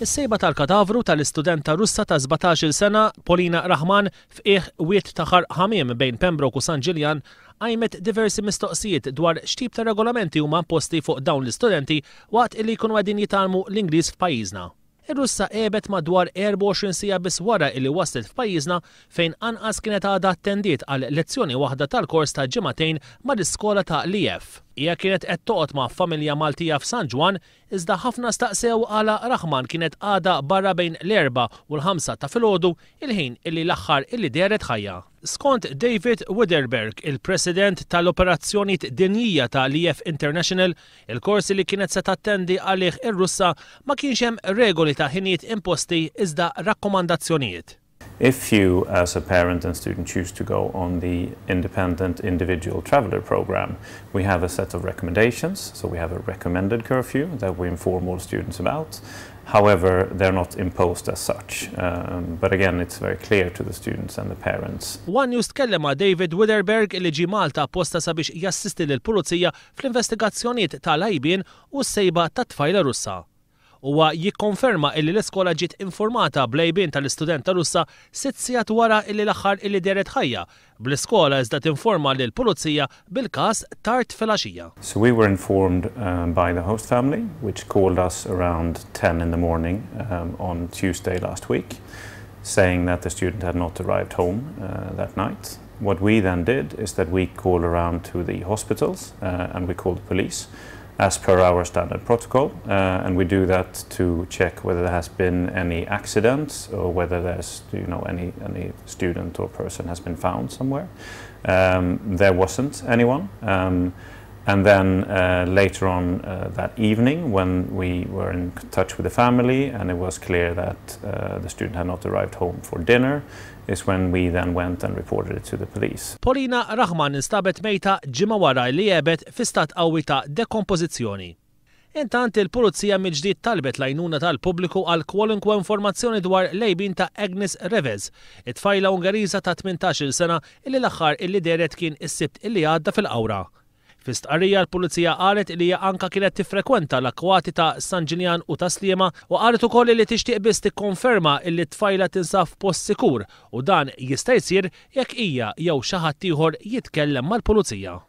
Is-sejba tal-katavru tal-istudenta Russa ta' 17-il sena, Polina Rahman, f'qiegħ wied ta' Ħarq Ħamiem bejn Pembroke u San Ġiljan, qajmet diversi mistoqsijiet dwar x'tip ta' regolamenti huma imposti fuq dawn l-istudenti waqt illi jkunu qegħdin jitgħallmu l-Ingliż f'pajjiżna. Ir-Russa għebet madwar 24 siegħa biss wara illi waslet f'pajjiżna fejn anqas kienet għadha attendiet għal lezzjoni waħda tal-kors ta' ġimagħtejn mal-iskola ta' l-EF. Hija kienet qed toqgħod ma' familja Maltija f'San Ġwann iżda ħafna staqsew għala Rahman kienet għadha barra bejn l-erbgħa u l-ħamsa ta' filgħodu, il-ħin illi l-aħħar illi dehret ħajja. Skont David Widerberg, il-President tal-Operazzjonijiet Dinjija ta' l-EF International, il-kors li kienet se tattendi għalih ir-Russa ma kienx hemm regoli ta' ħinijiet imposti iżda rakkomandazzjonijiet. If you, as a parent and student, choose to go on the Independent Individual Traveller Programme, we have a set of recommendations, so we have a recommended curfew that we inform all students about. However, they're not imposed as such. Um, but again, it's very clear to the students and the parents. One News tkellem ma' David Widerberg li ġie Malta apposta sabiex jassisti lill-Pulizija fl-investigazzjonijiet tal-għajbien u s-sejba tat-tfajla Russa. Huwa jikkonferma illi l-iskola ġiet infurmata bl-għejbien tal-istudenta Russa sitt sigħat wara illi l-aħħar illi dehret ħajja, bl-iskola iżda tinforma lill-Pulizija bil-każ tard filgħaxija. So we were informed by the host family, which called us around 10 in the morning on Tuesday last week, saying that the student had not arrived home that night. What we then did is that we called around to the hospitals and we called the police as per our standard protocol uh, and we do that to check whether there has been any accidents or whether there's you know any any student or person has been found somewhere. Um, there wasn't anyone. Um, and then uh, later on uh, that evening, when we were in touch with the family and it was clear that uh, the student had not arrived home for dinner, is when we then went and reported it to the police. Polina Rahman instabet mejta ġimgħa wara li għebet fi stat qawwi ta' dekompożizzjoni. Intant il-Pulizija mill-ġdid talbet l-għajnuna tal-pubbliku għal kwalunkwe informazzjoni dwar l-għejbien ta' Agnes Revesz, it-tfajla Ungeriża ta' 18-il sena illi l-aħħar illi dehret kien is-Sibt illi għadda fil-Qawra. Fi stqarrija l-Pulizija qalet li hija anka kienet tiffrekwenta l-akkwati ta' San Ġiljan u Tas-Sliema u qalet ukoll li tixtieq biss tikkonferma illi t-tfajla tinsab f'post sikur u dan jista' jsir jekk hija jew xi ħadd ieħor jitkellem mal-Pulizija.